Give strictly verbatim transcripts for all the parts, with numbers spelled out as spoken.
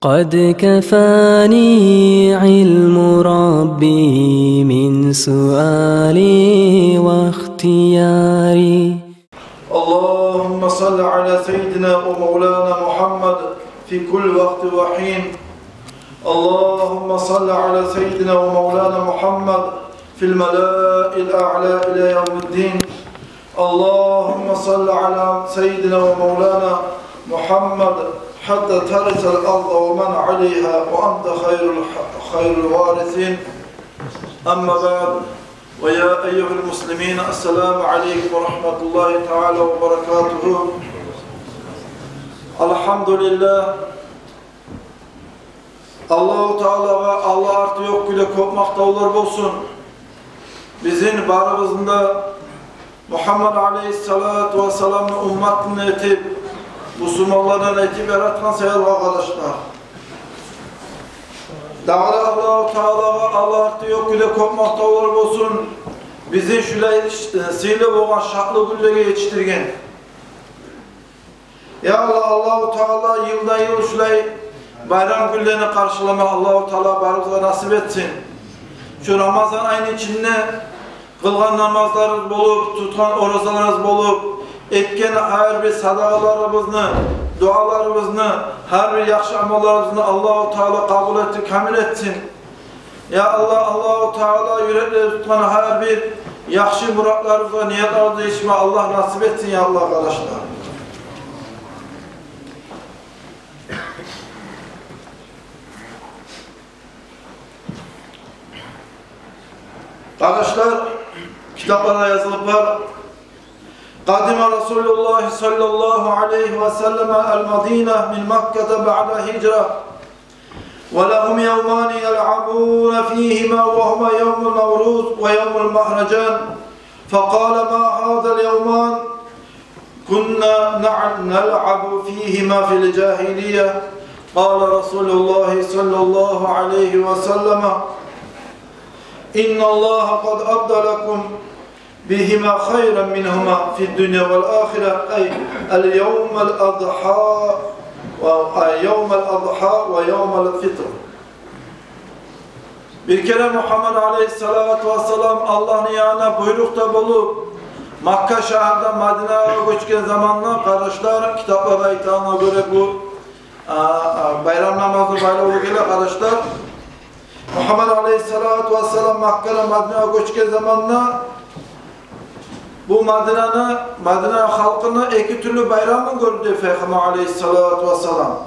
قد كفاني علم ربي من سؤالي واختياري. اللهم صل على سيدنا ومولانا محمد في كل وقت وحين. اللهم صل على سيدنا ومولانا محمد في الملأ الأعلى إلى يوم الدين. اللهم صل على سيدنا ومولانا محمد حتى ترث الأرض ومن عليها وأنت خير الح-، خير الوارثين. أما بعد، ويا أيها المسلمين، السلام عليكم ورحمة الله تعالى وبركاته. الحمد لله. Аллагьу Таалагъа Аллагь арты ёкъ кюйде кёп макътавлар болсун. Бизин барыбызны да Мугьаммад алейгьиссалату вассаламны умматын этип, бусурманлардан этип яратгъан саялы, къардашлар. Дагъы да Аллагьу Таалагъа Аллагь арты ёкъ кюйде кёп макътавлар болсун, бизин шулай, э, сыйлы болгъан шатлы гюнлеге етишдирген. Я Аллагь, Аллагьу Таала йылдан-йыл шулай байрам гюнлени къаршылама Аллагьу Таала барыбызгъа насип этсин. Шу Рамазан айны ичинде къылгъан намазларыбыз болуп, тутгъан оразаларыбыз болуп, этген гьар бир садагъаларыбызны, дуаларыбызны, гьар бир яхшы амалларыбызны Аллагьу Таала къабул этип, камил этсин. Я Аллагь, Аллагьу Таала юреклерибизде тутгъан гьар бир яхшы муратларыбызгъа, ниятларыбызгъа етишме Аллагь насип этсин, я Аллагь, къардашлар. Къардашлар, китапларда язылып бар. قدم رسول الله صلى الله عليه وسلم المدينة من مكة بعد الهجرة، ولهم يومان يلعبون فيهما، وهما يوم النوروز ويوم المهرجان. فقال: ما هذا اليومان؟ كنا نع-، نلعب فيهما في الجاهلية. قال رسول الله صلى الله عليه وسلم: إن الله قد أبدلكم بهما خيرا منهما في الدنيا والآخرة، أي اليوم الأضحى و-، أي يوم الأضحى ويوم الفطر. Бир керен Мугьаммад алейгьиссалату вассалам Аллагьны янындан буйрукъ да болуп, Макка шагьардан Мадинагъа гёчген заманда, къардашлар, китапларда айтагъангъа гёре, бу, а, а, байрам намазны байлаву геле, къардашлар. Мугьаммад алейгьиссалату вассалам Маккадан Мадинагъа гёчген заманда, бу Мадинаны, Мадина халкъыны эки тюрлю байрамын гёрдю Пайхаммар алейгьиссалату вассалам.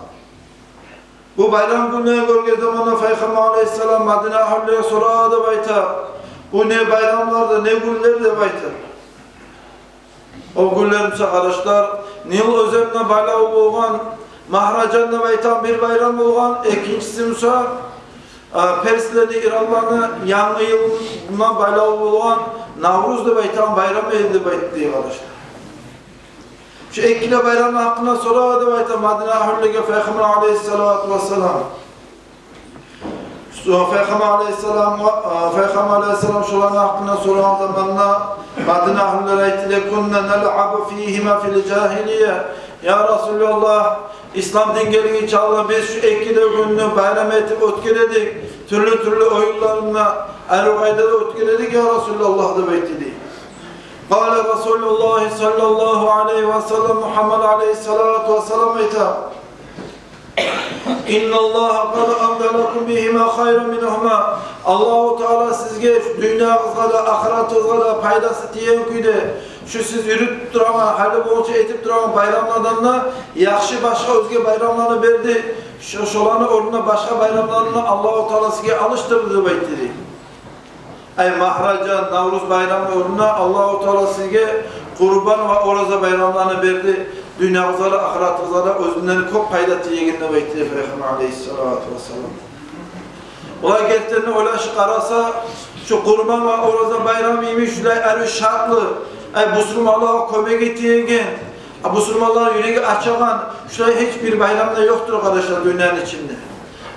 Бу байрам гюнлени гёрген заманда Пайхаммар алейгьиссалам Мадина агьлюлеге сорай деп айта: «Бу не байрамларды, не гюнлер?» — деп айта. О гюнлер буса, къардашлар, Нил оьзенине байлаву болгъан Магьражан деп айтагъан бир байрам болгъан, экинчиси буса, а, перслени, иранланы янгы йылына байлаву болгъан Навруз деп айтагъан байрам эди деп айтды, къардашлар. Шу эки де байрамны гьакъында сорай деп айта Мадина агьлюлеге Пайхаммар алейгьиссалату вассалам. Сонг Пайхаммар алейгьиссалам, а, Пайхаммар алейгьиссалам шоланы гьакъында сорагъан заманда Мадина агьлюлер айтды: «Кунна налъабу фигьима фил жагьилия». Я Расулаллагь, ислам дин гелгинче алдын биз шу эки де гюнню байрам этип оьтгере эдик, тюрлю-тюрлю оюнларында, арив къайдада оьтгере эдик, я Расулаллагь, деп айтды дей. Къала Расулуллагь саллаллагьу алайгьи ва саллам, Мугьаммад алейгьиссалату вассалам айта: «Инналлагьа къад абдалакум бигьима хайран мингьума». Аллагьу Таала сизге шу дюньягъызгъа да, ахыратыгъызгъа да пайдасы тиеген кюйде, шу сиз юрютюп турагъан, гьали болгъунча этип турагъан байрамлардан да яхшы башгъа оьзге байрамланы берди. Шу, шоланы орнуна башгъа байрамланы Аллагьу Таала сизге алышдырды деп айтды дей. Ай, Магьражан, Навруз байрамны орнуна Аллагьу Таала сизге Къурбан ва Ораза байрамланы берди. Дюньягъызгъа да, ахыратыгъызгъа да оьзюнден кёп пайда тиеген деп айтды Пайхаммар алейгьиссалату вассалам. Олай гертиден де ойлашып къараса, шу Къурбан ва Ораза байрам йимик шулай арив шатлы, ай, бусурманлагъа кёмеги тиеген, а, бусурманланы юреги ачагъан шулай гьеч бир байрам да ёкъдур, къардашлар, дюньяны ичинде.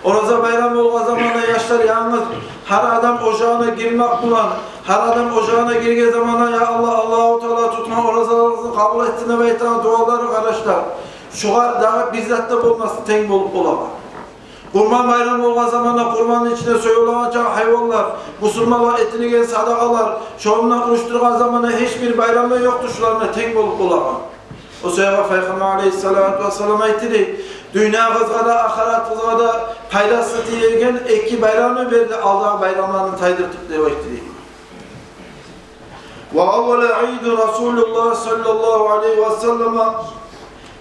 Ораза байрам болгъан заманда яшлар янгыз гьар адам ожагъына гирмек булан, гьар адам ожагъына гирген заманда: «Я Аллагь, Аллагьу Таала тутгъан оразаларыгъызны къабул этсин», — деп айтагъан дуалары, къардашлар, шогъар дагъы бир зат да болмас, тенг болуп болагъан. Къурбан байрам болгъан заманда къурбанны ичинде союлагъан чакъы гьайванлар, бусурманлар этилеген садагъалар, шону булан урушдургъан заманда гьеч бир байрамда ёкъдур шуларына тенг болуп болагъан. О саягъа Пайхаммар алейгьиссалату вассалам айтды дей: «Дюньягъызгъа да, ахыратыгъызгъа да пайдасы тиеген эки байрамны берди, алдагъы байрамланы тайдыртып», — деп айтды дей. وأول عيد رسول الله صلى الله عليه وسلم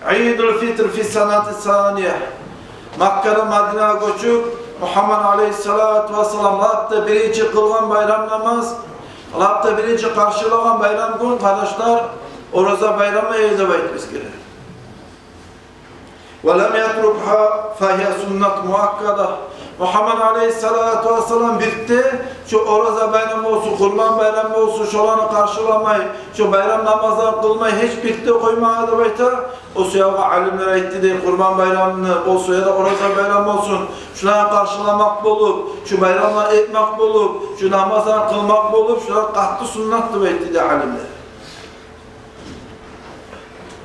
عيد الفطر في السنة الثانية. Маккадан Мадинагъа гёчюп, Мугьаммад алейгьиссалату вассалам лап да биринчи къылгъан байрам намаз, лап да биринчи къаршылагъан байрам гюн, къардашлар, Ораза байрамы эди деп айтып эсгере. ولم يتركها فهي سنة مؤكدة. Мугьаммад алейгьиссалату вассалам бирт де шо Ораза байрам болсун, Къурбан байрам болсун, шоланы къаршыламай, шо байрам намазланы къылмай гьеч бирт де къоймагъан деп айта. О саягъа алимлер айтды дей: Къурбан байрамны болсун яда Ораза байрам болсун, шуланы къаршыламакъ болуп, шу байрамланы этмек болуп, шу намазланы къылмакъ болуп, шулар къатты суннат деп айтды дей алимлер.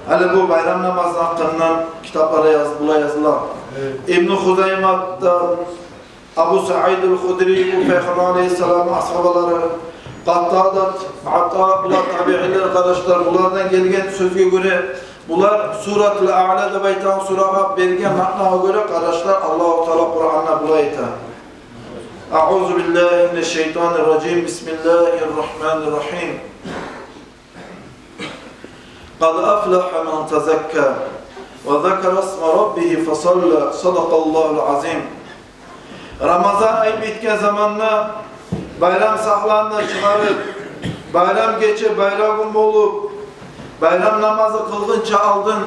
Гьали бу байрам намазны гьакъындан китапларда яз-, булай языла. Эвет. Ибну Хузайматдан, Абу Саид аль-Худри, бу Пайхаммар алейгьиссаламны асгьабалары, Къатадат, Ата, булар табиинлер, къардашлар, булардан гелген сёзге гёре, булар Суратул Аъла деп айтагъан сурагъа берген маънагъа гёре, къардашлар, Аллагьу Таала Къуранда булай айта: أعوذ بالله من الشيطان الرجيم. بسم الله الرحمن الرحيم. قد أفلح من تزكى وذكر اسم ربه فصلى. صدق الله العظيم. Рамазан ай битген заманда, байрам сагьланы да чыгъарып, байрам гече, байрам гюн болуп, байрам намазы къылгъынча алдын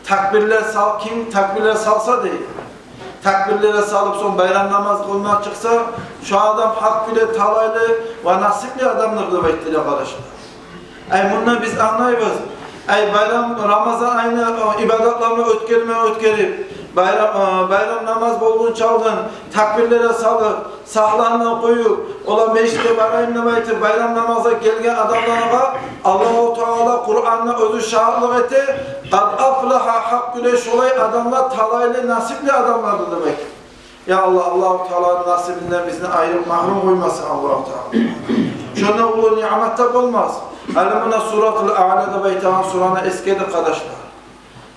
такбирлер сал-, ким такбирлер салса дей, такбирлер салып, сонг байрам намаз къылма чыкъса, шо адам гьакъ кюйде талайлы ва насипли адамдыр деп айтды дей, къардашлар. Ай, мундан биз англайбыз. Ай, байрам, Рамазан айны, о, ибадатларын оьтгерме оьтгерип, байрам, э, байрам намаз болгъунча алдын такбирлер салып, сагьланы къоюп, олар межитге барайым деп айтып, байрам намазгъа гелген адамлагъа Аллагьу Таала Къуранда оьзю шагьатлыкъ эте: قد أفلح, гьакъ кюйде шолай адамлар талайлы, насипли адамлардыр деп айта. Я Аллагь, Аллагьу Тааланы насибинден бизин айырып магьрюм къоймасын Аллагьу Таала. Шондан уллу ниъмат да болмас. Гьали муна Суратул Аъла деп айтагъан сураны эсгердик, къардашлар.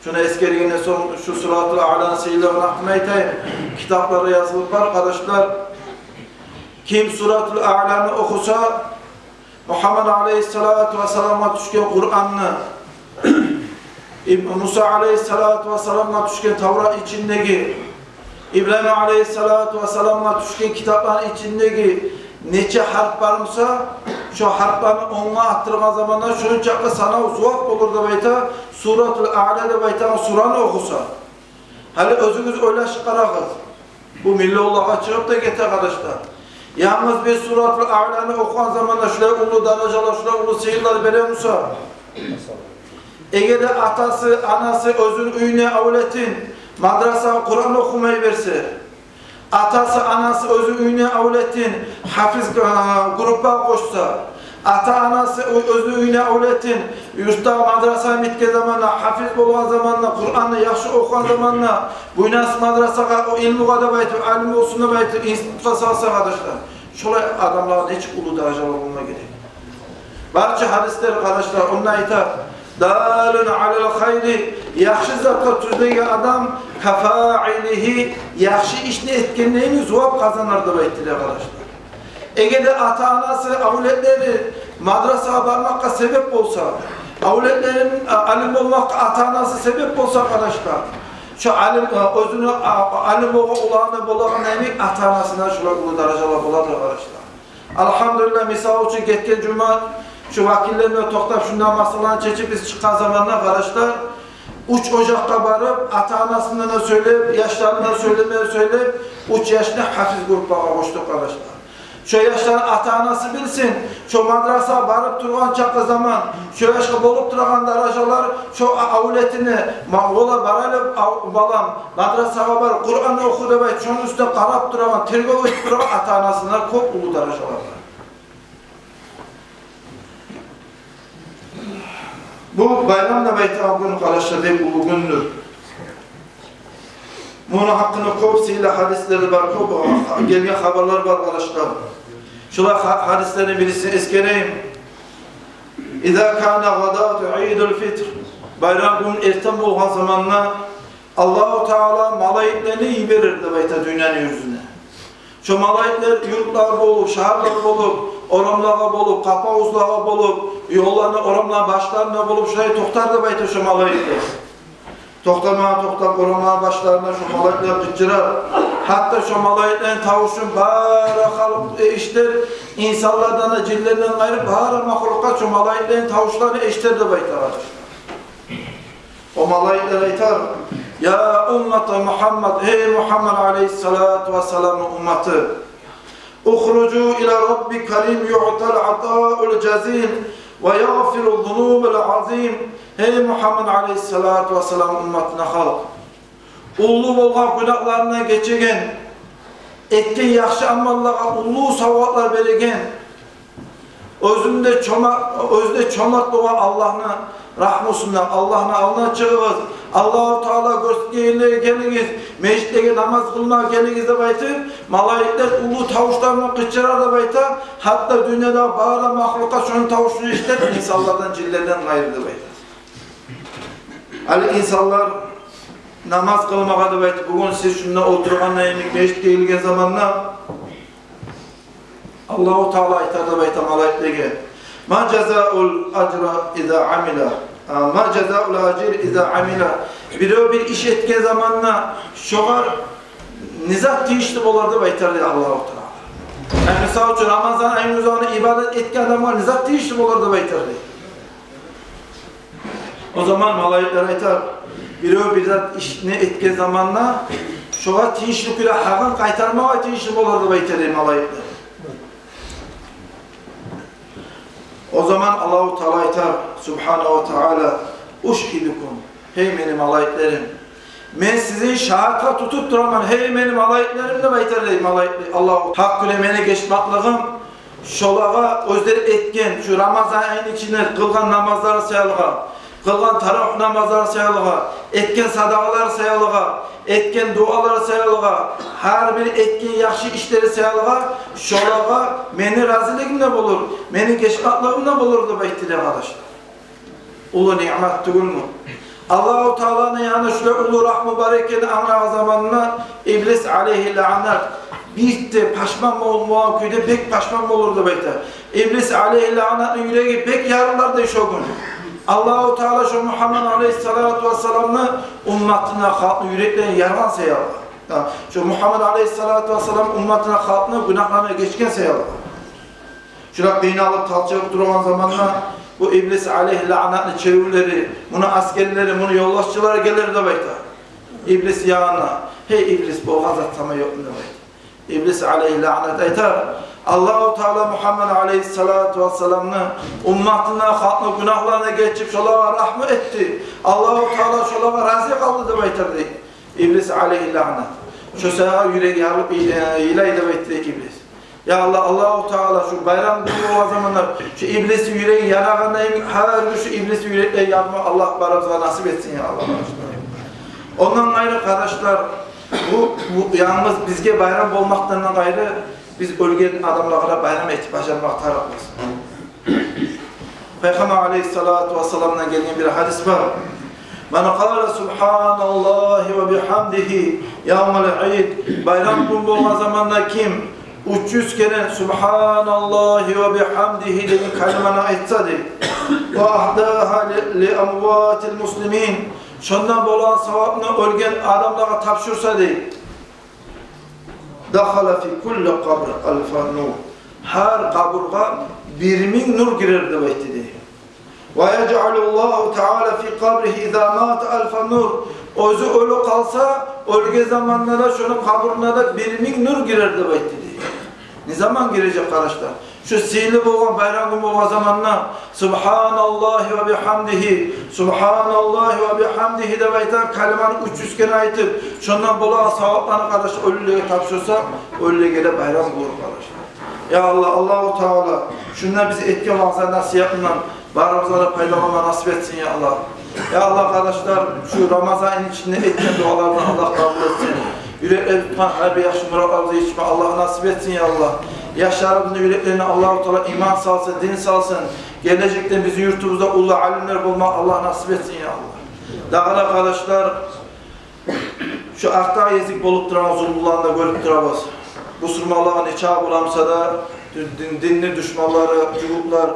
Шуну эсгергенден сонг шу Суратул Аъланы сыйлылыгъын гьакъында айтайым. Китапларда язылып бар, къардашлар. Ким Суратул Аъланы охуса, Мугьаммад алейгьиссалату вассаламгъа тюшген Къуранны, Иб-, Муса алейгьиссалату вассаламгъа тюшген Таврат ичиндеги, Ибрагьим алейгьиссалату вассаламгъа тюшген китапланы ичиндеги нече гьарп бар буса, шо гьарпланы онгъа артдыргъан заманда шончакъы санав зувап болур деп айта, Суратул Аъла деп айтагъан сураны охуса. Гьали оьзюгюз ойлашып къарагъыз. Бу миллионлагъа чыгъып да гете, къардашлар. Янгыз биз Суратул Аъланы охугъан заманда шулай уллу даражалар, шулай уллу сыйлар бере буса, эгер де атасы, анасы оьзюню уьюне авлетин мадрасагъа Къуран охумай берсе, атасы, анасы оьзюню уьюне авлетин гьафиз, э, группагъа къошса, ата-анасы оь-, оьзюню уьюне авлетин юртдагъы мадрасагъа гетген заманда, гьафиз болгъан заманда, Къуранны яхшы охугъан заманда, буйнаксыз мадрасагъа, о илмугъа деп айтып, алим болсун деп айтып, институтгъа салса, къардашлар, шолай адамлагъа нечик уллу даражалар болма герек. Барча гьадислер, къардашлар, онда айта: «Даллун алал хайри», яхшы затгъа тюзлеген адам, «кафаилигьи», яхшы ишни этгендейин зувап къазанар деп айтды, къардашлар. Эгер де ата-анасы авлетлери мадрасагъа бармакъгъа себеп болса, авлетлерин, а, алим болмакъгъа ата-анасы себеп болса, къардашлар, шо алим, а, оьзюню, а, алим болгъан уланы болагъан йимик, ата-анасына шолай уллу даражалар боладыр, къардашлар. Алгьамдулиллагь, мисал учун, гетген жума шу вакиллер булан токътап, шунда масъаланы чечип биз чыкъгъан заманда, къардашлар, уьч ожакъгъа барып, ата-анасына да сёйлеп, яшларына сёйлеме сёйлеп, уьч яшны гьафиз группагъа къошдукъ, къардашлар. Шо яшланы ата-анасы билсин, шо мадрасагъа барып тургъан чакъы заман, шо яшгъа болуп турагъан даражалар, шо а-, авлетине, ма-, ола, барайлы, ав-, балам, мадрасагъа бар, Къуран оху деп айт, шону уьстюне къарап турагъан, тергев этип турагъан ата-анасына кёп уллу даражалар бар. Бу байрам деп айтагъан гюн, къардашлар, бек уллу гюндюр. Муну гьакъында кёп сыйлы гьадислер бар, кёп гелген хабарлар бар, къардашлар. Шулай гьа-, гьадислени бирисин эсгерейим. Иза кана гъадату Идул Фитр, байрам гюн эртен болгъан заманда Аллагьу Таала малайиклени йиберер деп айта дюньяны юзюне. Шо малайиклер юртлар болуп, шагьарлар болуп, орамлагъа болуп, къапу авузлагъа болуп, ёлланы, орамланы башларына болуп, шулай токътар деп айта шо малайиклер. Токътама, токътап, орамланы башларына шо малайиклер къычырар. Гьатта шо малайиклени тавушун бары халкъ эшитер, инсанлардан да, жинлерден къайры бары махлукъат шо малайиклени тавушларын эшитер деп айта, къардашлар. О малайиклер айтар: «Я уммата Мухаммад, гьей Мухаммад алейгьиссалату вассаламны умматы, ухружу ила Рабби карим юътал атаул жазил ва ягъфиру зунубал азим». Гьей Мухаммад алейгьиссалату вассалам умматына халкъ, уллу болгъан гюнагьларындан гечеген, этген яхшы амаллагъа уллу савгъатлар береген, оьзюнде чомарт, оьзюнде чомарт болгъан Аллагьны рагьмусунда, Аллагьны алдына чыгъыгъыз, Аллагьу Таала гёрсетген ерлеге гелигиз, межитлеге намаз къылмагъа гелигиз деп айтып, малайиклер уллу тавушларына къычырар деп айта. Гьатта дюньяда бары махлукъат шону тавушун эшитер, инсанлардан, жинлерден къайры деп айта. Гьали инсанлар намаз къылмагъа деп айтып, бугюн сиз шунда олтургъанда йимик межитге гелген заманда Аллагьу Таала айтар деп айта малайиклеге: «Ма жазаул ажри иза амила, а, ма жазаул ажри иза амила». Бирев бир иш этген заманда шогъар не зат тийишли болар деп айтар дей Аллагьу Таала. Яни, мисал учун, Рамазан айны узагъында ибадат этген адамгъа не зат тийишли болар деп айтар дей. О заман малайиклер айтар: «Бирев бир зат ишни этген заманда шогъар тийишли кюйде гьакъын къайтармагъа тийишли болар», — деп айтар дей малайиклер. О заман Аллагьу Таала айтар, субгьанагьу ва таала: «Ушгьидукум, гьей мени малайиклерим, мен сизин шагьатгъа тутуп тураман, гьей мени малайиклерим», — деп айтар дей малайиклер. Аллагьу гьакъ кюйде мени гечмеклигим шолагъа оьзлер этген, шу Рамазан айны ичинде къылгъан намазлары саялыгъа, къылгъан таравигь намазлары саялыгъа, этген садагъалары саялыгъа, этген дуалары саялыгъа, гьар бир этген яхшы ишлери саялыгъа, шолагъа мени разилигим де болур, мени гечмеклигим де болур деп айтды дей, къардашлар. Уллу ниъмат тюгюлмю? Аллагьу Тааланы яны шулай уллу рагьму бар экенин англагъан заманына Иблис алейгьи лаънат бир де пашман болмагъан кюйде бек пашман болур деп айта. Иблис алейгьи лаънатны юреги бек ярылар дей шо гюн. Аллагьу Таала шо Мухаммад алейгьиссалату вассаламны умматына, халкъны юреклерин яргъан саялы. Гьа, шо Мухаммад алейгьиссалату вассалам умматына, халкъны гюнагьларына гечген саялы. Шулай къыйналып, талчыгъып тургъан заманда бу Иблис алейгьи лаънатны чевюрлери, муну асгерлери, муну ёлдашчылары гелер деп айта Иблис янына. «Гьей Иблис, болгъан зат сама ёкъму?» — деп айта. Иблис алейгьи лаънат айтар: «Аллагьу Таала Мухаммад алейгьиссалату вассаламны умматына, халкъны гюнагьларына гечип, шолагъа рагьму этди. Аллагьу Таала шолагъа рази къалды», — деп айтар дей Иблис алейгьи лаънат. Шо саялы юреги ярылып, э, йылай деп айтды дей Иблис. Я Аллагь, Аллагьу Таала, шу байрам гюн болгъан заманда шу Иблисни юреги ярагъанда йимик, гьар гюн шу Иблисни юреклери ярма Аллагь барыбызгъа насип этсин, я Аллагь. Ондан къайры, къардашлар, бу, бу янгыз бизге байрам болмакъдан къайры, биз оьлген адамлагъа да байрам этип бажармагъа тарыкъбыз. Пайхаммар алейгьиссалату вассаламдан гелген бир гьадис бар. «Ман къала субгьаналлагьи ва бигьамдигьи явмал ид», байрам гюн болгъан заманда ким уьч юз керен «Субгьаналлагьи ва бигьамдигьи» деген калиманы айтса дей, «ва агьдагьа ли, ли амватил муслимин», шондан болагъан савапны оьлген адамлагъа тапшурса дей, «дахала фи кулли къабрин алфа нур». Гьар къабургъа бир минг нур гирер деп айтды дей. «Ва яжъалуллагьу таала фи къабригьи иза мата алфа нур». Оьзю оьлюп къалса, оьлген заманда да шону къабуруна да бир минг нур гирер деп айтды дей. Не заман гирежек, къардашлар? Шу сыйлы болгъан байрам гюн болгъан заманда «Субгьаналлагьи ва бигьамдигьи, субгьаналлагьи ва бигьамдигьи» деп айтагъан калиманы уьч юз керен айтып, шондан болагъан савапланы, къардашлар, оьлюлеге тапшурса, оьлюлеге де байрам болур, къардашлар. Я Аллагь, Аллагьу Таала шунда биз этген ваъза-насигьатындан барыбызгъа да пайдаланма насип этсин, я Аллагь. Я Аллагь, къардашлар, шу Рамазанны ичинде этген дуаларыбызны Аллагь къабул этсин. Юреклерибизде тутгъан гьар бир яхшы муратларыбызгъа етишме Аллагь насип этсин, я Аллагь. Яшларыбызны юреклерине Аллагьу Таала иман салсын, дин салсын. Гележекде бизин юртубузда уллу алимлер болма Аллагь насип этсин, я Аллагь. Дагъы да, къардашлар, шу артда гезик болуп турагъан зулмуланы да гёрюп турабыз. Бусурманлагъа нечакъы боламса да, дин, динни душманлары, жугьутлар,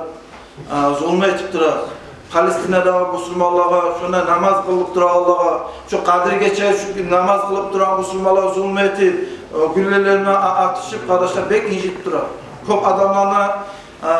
а, зулму этип тура. Палестинадагъы бусурманлагъа, шонда намаз къылып турагъанлагъа, шу Къадир гече шу намаз къылып турагъан бусурманлагъа зулму этип, э, гюллелерине а-, атышып, къардашлар, бек инжитип тура. Кёп адамланы, а,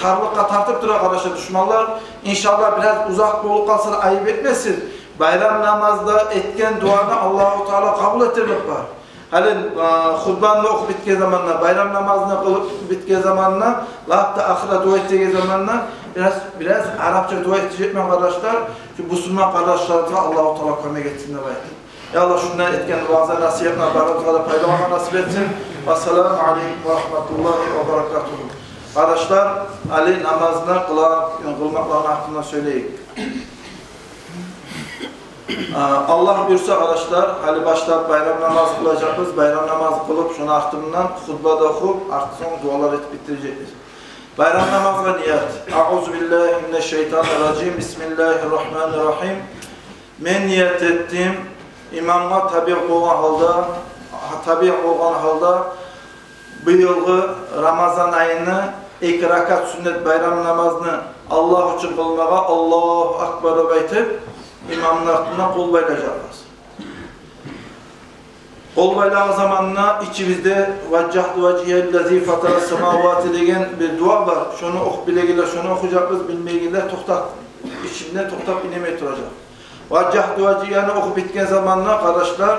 тарлыкъгъа тартып тура, къардашлар, душманлар. Иншаллагь, бираз узакъ болуп къалса да, айып этмесиз. Байрам намазда этген дуаны Аллагьу Таала къабул этермек бар. Гьали, а, хутбаны охуп битген заманда, байрам намазны къылып битген заманда, лап да ахырда дуа этеген заманда, бираз, бираз арапча дуа этежекмен, къардашлар. Шу бусурман къардашларыбызгъа Аллагьу Таала кёмек этсин деп айтып. Я Аллагь, шунда этген ваъза-насигьатдан барыбызгъа да пайдаланма насип этсин. Ассаламу алейкум ва рагьматуллагьи ва баракатугьу. Къардашлар, гьали намазны къыла-, къылмакъланы гьакъында сёйлейик. А, Аллагь буюрса, къардашлар, гьали башлап байрам намаз къылажакъбыз. Байрам намаз къылып, шону артындан хутба да охуп, арты сонг дуалар этип битирежекбиз. Байрам намазгъа ният. Аузу биллагьи минашшайтанир ражим. Бисмиллагьир рагьманир рагьим. Мен ният этдим, имамгъа табиъ болгъан гьалда, табиъ болгъан гьалда, быйылгъы Рамазан айны эки ракаат сюннет байрам намазны Аллагь учун къылмагъа, Аллагьу акбар деп айтып, имамны артында къол байлажакъбыз. Къол байлагъан заманда ичибизде «Важжагьту важгьия лиллази фатарас самавати» деген бир дуа бар. Шону охуп билегенлер, шону охужакъбыз, билмейгенлер токътап, ичинде токътап инемей туражакъ. «Важжагьту важгьияны» охуп битген заманда, къардашлар,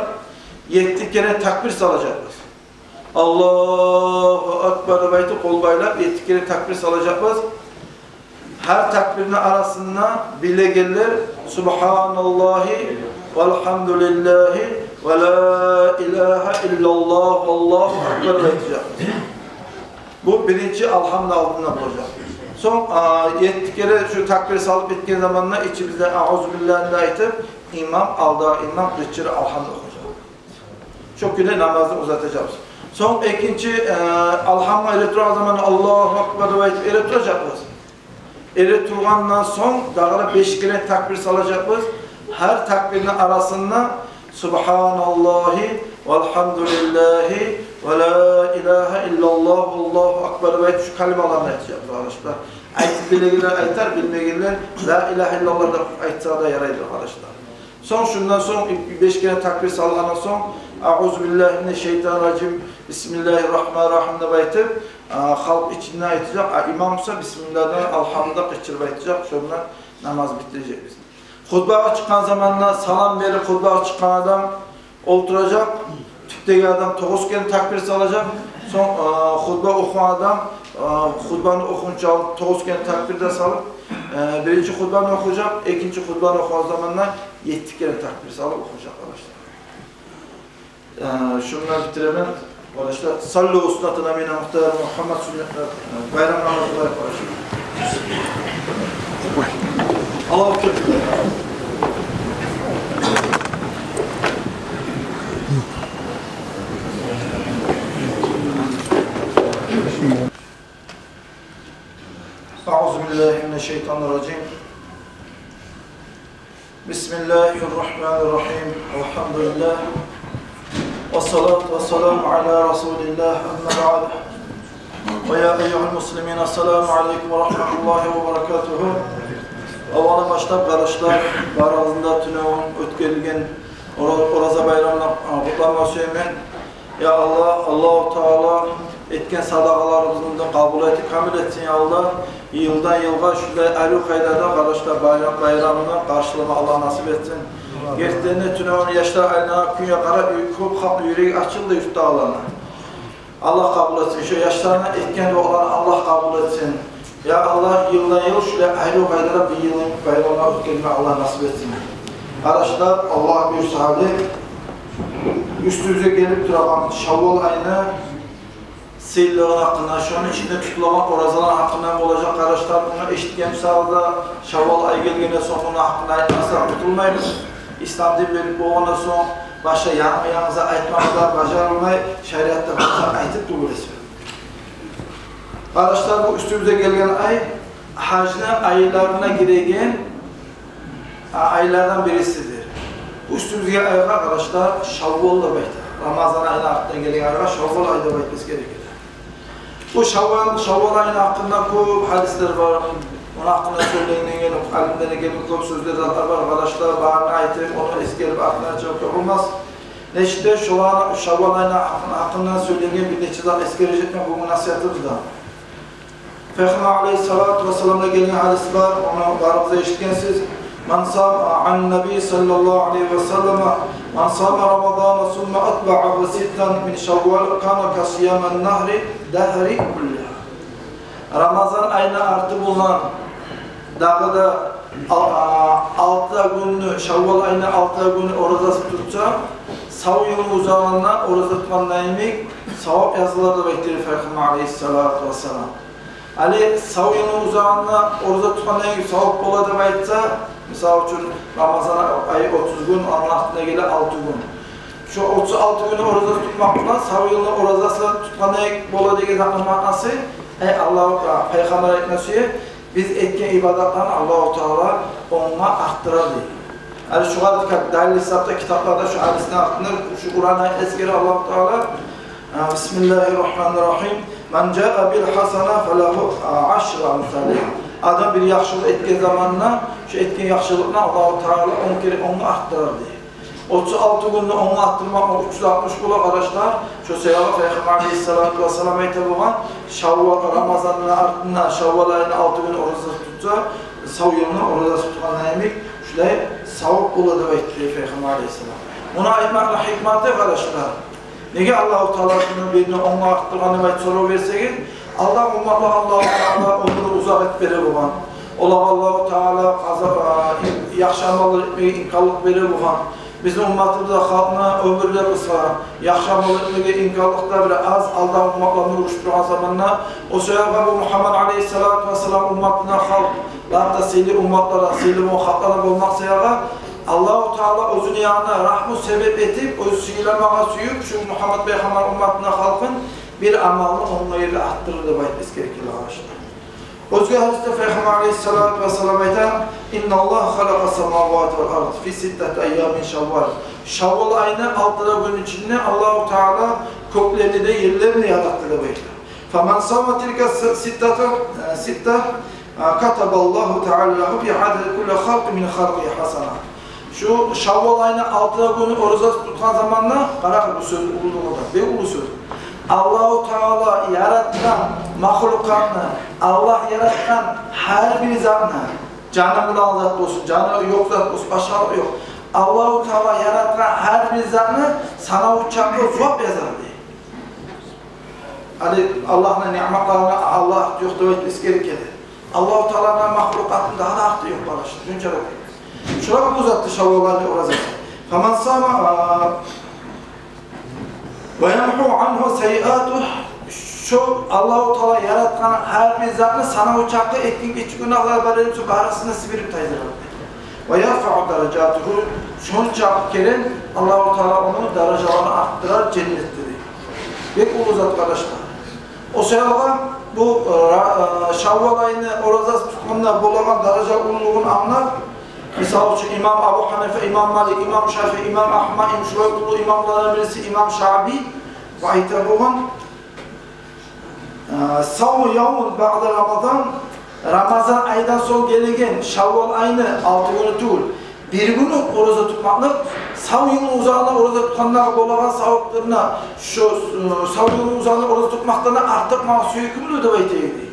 етти керен такбир салажакъбыз. «Аллагьу акбар» деп айтып, къол байлап, етти керен такбир салажакъбыз. Гьар такбирни арасында билегенлер «Субгьаналлагьи валгьамдулиллагьи ва ла илагьа иллаллагь валлагьу акбар» деп айтажакъбыз. Бу биринчи алгьамны алдында болажакъ. Сонг, а, етти керен шу такбир салып битген заманда ичибизде «Аузу биллагьи» де айтып, имам, алдагъы имам къычырып алгьамны охужакъ. Шо кюйде намазны узатажакъбыз. Сонг экинчи, э, алгьамгъа эре турагъан заманда «Аллагьу акбар» деп айтып эре туражакъбыз. Эре тургъандан сонг дагъы да беш керен такбир салажакъбыз. Гьар такбирни арасында «Субгьаналлагьи валгьамдулиллагьи ва ла илагьа иллаллагь валлагьу акбар» деп айтып, шу калималаны айтажакъбыз, къардашлар. Айтып билегенлер айтар, билмегенлер «Ла илагьа иллаллагь» деп айтса да ярайдыр, къардашлар. Сонг, шундан сонг, беш керен такбир салгъандан сонг, «Аузу биллагьи минашшайтанир ражим, бисмиллагьир рагьманир рагьим» деп айтып, а, халкъ ичинде айтажакъ, а имам буса бисмиллагьдан алгьамда къычырып айтажакъ, шонда намаз битирежекбиз. Хутбагъа чыкъгъан заманда салам берип, хутбагъа чыкъгъан адам олтуражакъ, тюпдеги адам тогъуз керен такбир салажакъ. Сонг, э, хутба охугъан адам, э, хутбаны охугъунча алып тогъуз керен такбир де салып, э, биринчи хутбаны охужакъ, экинчи хутбаны охугъан заманда етти керен такбир салып охужакъ, къардашлар. Э, шуну булан битиремен, къардашлар. Саллу суннатана мина мухтар Мухаммад суннатына, э, байрам намазы къылайыкъ, къардашлар. Аллагьу акбар. أعوذ بالله من الشيطان الرجيم. بسم الله الرحمن الرحيم. الحمد لله. والصلاة والسلام على رسول الله. أما بعد. ويا أيها المسلمين، السلام عليكم ورحمة الله وبركاته. Аввалдан башлап, къардашлар, барыгъызны да тюнегюн оьтгерилген Ора-, Ораза байрамына, а, къутлама сюемен. Я Аллагь, Аллагьу Таала этген садагъаларыбызны да къабул этип, камил этсин, я Аллагь. Йылдан йылгъа шулай арив къайдада, къардашлар, байрам, байрамны къаршылама Аллагь насип этсин. Гертиден де, тюнегюн яшлар айланагъан кюйге къарап, кёп халкъны юреги ачылды юртдагъыланы. Аллагь къабул этсин. Шо яшланы этген дуаларын Аллагь къабул этсин. Я Аллагь, йылдан йыл шулай арив къайдада бу йылны байрамларын оьтгерме Аллагь насип этсин. Къардашлар, Аллагь буюрса, гьали уьстюбюзге гелип турагъан Шаввал айны сыйлылыгъыны гьакъындан, шону ичинде тутулагъан оразаланы гьакъындан болажакъ, къардашлар. Муну эшитген саялы да, Шаввал ай гелгенден сонг муну гьакъында айтмаса, къутулмайбыз. Ислам дин берилип болгъандан сонг, башгъа янгы-янгы зат айтмагъа да бажарылмай, шариатда бир зат айтып тюгюл эсе. Къардашлар, бу уьстюбюзге гелген ай гьажны айларына гиреген, а, айлардан бирисидир. Бу уьстюбюзге айгъа, къардашлар, Шаввал деп айта. Рамазан айны артындан гелген айгъа Шаввал ай деп айтмасы герек эди. Бу Шаввал, Шаввал айны гьакъында кёп гьадислер бар. Ону гьакъында сёйленген, алимлерден гелген кёп сёзлер, затлар бар, къардашлар. Барын айтып, ону эсгерип, артына чыгъып болмас. Нечик де шоланы, Шаввал айны гьакъын-, гьакъындан сёйленген бир нече зат эсгережекмен бугюн насигьатыбызда. Пайхаммар алейгьиссалату вассаламдан гелген гьадис бар, ону барыгъыз да эшитгенсиз. Ман сама, ан Наби саллаллагьу алейгьи ва саллама, ман сама Рамадана сумма атбагьагьу ситтан мин Шаввал кана касыямин нагьри дагьри куллигьа. Рамазан айны арты булан дагъы да ал-, а, алты гюнню, Шаввал айны алты гюнню оразасын тутса, сав йылны узагъына ораза тутгъанда йимик савап язылар деп айтды Пайхаммар алейгьиссалату вассалам. Гьали сав йылны узагъына ораза тутгъанда йимик савап бола деп айтса, мисал учун, Рамазан ай отуз гюн, ону артына геле алты гюн. Шо отуз алты гюнню оразасын тутмакъ булан сав йылны оразасын тутгъанда йимик бола деген затны маънасы, эй, Аллагь, а, Пайхаммар айтма сюе, биз этген ибадатланы Аллагьу Таала онгъа артдырар дей. Гьали шугъар дикъат, далил гьисапда китапларда шо гьадисни артындан, шо Къуран аятны эсгере Аллагьу Таала, а, бисмиллагьир рагьманир рагьим. Ман жаа бил гьасана фалагьу, а, ашру амсалигьа. Адам бир яхшылыкъ этген заманда, шо этген яхшылыкъны Аллагьу Таала он керен онгъа артдырар дей. Отуз алты гюнню онгъа артдырмакъ уьч юз алтмыш бола, къардашлар. Шо себепли Пайхаммар алейгьиссалату вассалам айта болгъан, Шаввал, Рамазанны артындан Шаввал айны алты гюн ораза тутса, сав йылны оразасын тутгъанда йимик шулай савап бола деп айтды Пайхаммар алейгьиссалам. Муну айтмакъны гьикматы, къардашлар, неге Аллагьу Таала шуну бирин онгъа артдыргъан деп айтып сорав берсегиз, алда умматлагъа Аллагьу Таала оьмюр узакъ этип бере болгъан. Олагъа Аллагьу Таала къаза-, а, яхшы амаллар этмеге имканлыкъ бере болгъан. Бизин умматыбызда халкъны оьмюрлери къысгъа, яхшы амал этмеге имканлыкъ да бир аз, алда умматланы урушдургъан заманда. О себепли бу Мугьаммад алейгьиссалату вассалам умматына халкъ, лап да сыйлы умматлардан, сыйлы болгъан халкълардан болмакъ себепли Аллагьу Таала оьзюню янына рагьму себеп этип, оьзю сыйламагъа сююп, шу Мугьаммад Пайхаммар умматына халкъын бир амалны онгъа ерли артдырыр деп айтып эсгере геле, къардашлар. Оьзге гьадисде Пайхаммар алейгьиссалату вассалам айта: «Инналлагьа халакъа самавати вал арда фи ситтати айямин мин Шаввал». Шаввал айны алты да гюн ичинде Аллагьу Таала кёклени де, ерлени де яратды деп айта. «Фаман сама тилка с-, ситтата, э, ситта, э, катабаллагьу таала лагьу фи адад кулли халкъин мин халкъигьи хасана». Шу Шаввал айны алты да гюню оразасын тутгъан заманда, къарагъыз, бу сёз уллулугъу да, бек уллу сёз. Аллагьу Таала яратгъан махлукъатны, Аллагь яратгъан гьар бир затны, жаны булангъы зат болсун, жаны ёкъ зат болсун, башгъалыкъ ёкъ. Аллагьу Таала яратгъан гьар бир затны санаву чакъы зувап язар дей. Гьали Аллагьны ниъматларына Аллагь арты ёкъ деп айтып эсгере геле. Аллагьу Тааланы махлукъатындан дагъы да арты ёкъ, къардашлар. Шунча да. Шулай бу затды Шаввал айны оразасы. «Фаман сама, а, ва ямгьу ангьу сайиату». Шо Аллагьу Таала яратгъан гьар бир затны санаву чакъы, этген гиччи гюнагьлар бар эсе, барысын да сибирип тайдырар. «Ва ярфаъу даражатигьи», шонча керен Аллагьу Таала ону даражаларын артдырар женнетде дей. Бек уллу зат, къардашлар. О саялгъа бу, э, ра-, э, Шаввал айны оразасын тутгъанда болагъан даража уллулугъун англап, мисал учун, имам Абу Гьанифа, имам Малик, имам Шафии, имам Агьмад, имам, шулай уллу имамлардан бириси имам Шаъбий айта болгъан, э, «Савму явмин баъда Рамазан», Рамазан айдан сонг гелеген Шаввал айны алты гюню тюгюл, бир гюню ораза тутмакълыкъ, сав йылны узагъына ораза тутгъандагъы болагъан савапларына, шо, э, сав йылны узагъына ораза тутмакъдан артыкъ магъа сюйкюмлю деп айта эди.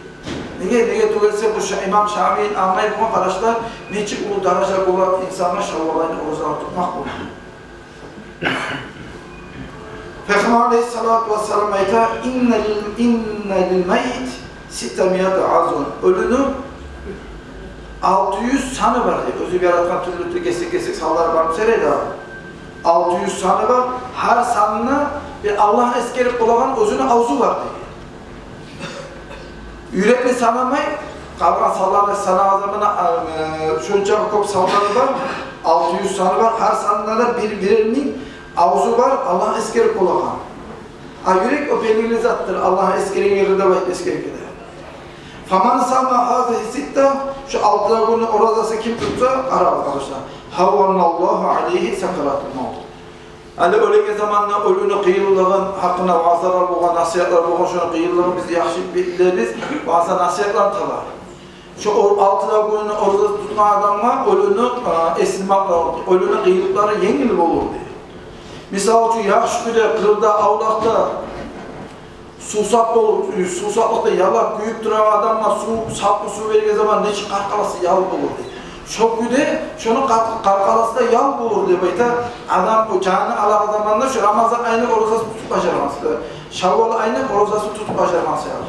Неге, неге тюгюл эсе, бу Ша-, имам Шаъбийни англай болгъан, къардашлар, нечик уллу даража бола инсангъа Шаввал айны ораза тутмакъ болгъан. Пайхаммар алейгьиссалату вассалам айта: «Инна лил, инна лил маййити ситта миати азм». Оьлюню алты юз саны бар дей. Оьзю яратгъан тюрлю-тюрлю кесек-кесек санлары бар буса да, алты юз саны бар. Гьар санына бир Аллагьны эсгерип болагъан оьзюню авзу бар дей. Юрекни санамай, къалгъан санланы санагъан заманда, э, шончакъы кёп санлары бар, алты юз саны бар, гьар санында да бир, бирер минг авзу бар, Аллагьны эсгерип болагъан. А юрек о белгили затдыр, Аллагьны эсгереген ерде деп айтып эсгерип геле. Фаман сама гьазигьи ситта, шу алты да гюнню оразасын ким тутса, къарагъыз, къардашлар. Гьавваналлагьу алайгьи сакаратул мавт. Гьали оьлеген заманда оьлюню къыйынлыгъын, гьакъында ваазлар болгъан, насигьатлар болгъан, шону къыйынлыгъын биз яхшы билебиз, ваазлар, насигьатлар таба. Шо о-, алты да гюнню ораза тутгъан адамгъа оьлюню, э, эсирмеклери, оьлюню къыйынлыкълары енгил болур дей. Мисал учун, яхшы кюйде къырда, авлакъда сувсап болуп, сувсаплыкъда ялап, кююп турагъан адамгъа сув, салкъын сув берген заман нечик къаркъарасы ял болур дей. Шо кюйде шону къар-, къаркъарасы да ял болур деп айта. Адам о жанын алагъан заманда шо Рамазан айны оразасын тутуп бажаргъан саялы, Шаввал айны оразасын тутуп бажаргъан саялы.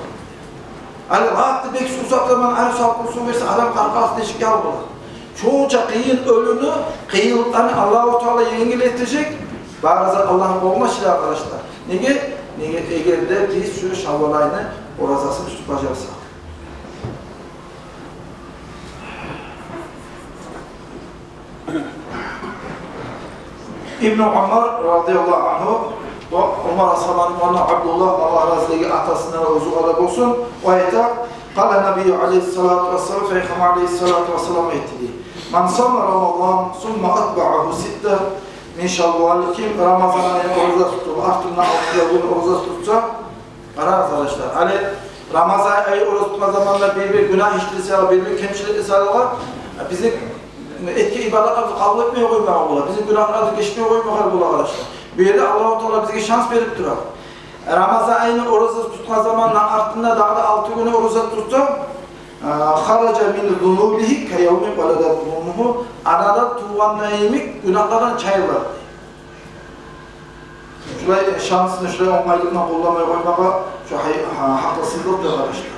Гьали лап да бек сувсап заман, гьали салкъын сув берсе, адам къаркъарасы нечик ял болур. Шонча къыйын оьлюню къыйынлыкъларын Аллагьу Таала енгил этежек. Бары зат Аллагьны къолунда шиле, къардашлар. Неге? Неге, эгер де биз шу Шаввал айны оразасын тутуп бажарсакъ. Ибну Умар радияллагьу ангьу, о Умар асгьабаны уланы Абдуллагь, Аллагь разилиги атасына да, оьзюне де болсун, о айта: къала набийю алайгьиссалату вассалам, Пайхаммар алайгьиссалату вассалам айтды дей: ман сама Рамазан, сумма атбаагьу ситта мин Шаввал, ким Рамазан айны ораза тутуп, артындан алты да гюн ораза тутса, къарагъыз, къардашлар, гьали Рамазан ай ораза тутгъан заманда бир-бир гюнагь ишлер саялы, бир-бир кемчилик саялы, бизин этген ибадатларыбызны къабул этмей къоймагъа бола, бизин гюнагьларыбызны гечмей къоймагъа бола, къардашлар. Бу ерде Аллагьу Таала бизге шанс берип тура. Рамазан айны ораза тутгъан заманда артында дагъы да алты гюнню ораза тутса, э, хаража мин зунубигьи ка явми валадатгьу уммугьу, анадан тувгъанда йимик гюнагьлардан чайылар. Шулай шансны, шулай онгайлыкъны къолламай къоймагъа, шу гьай-, гьа-, гьакъылсызлыкъдыр, къардашлар.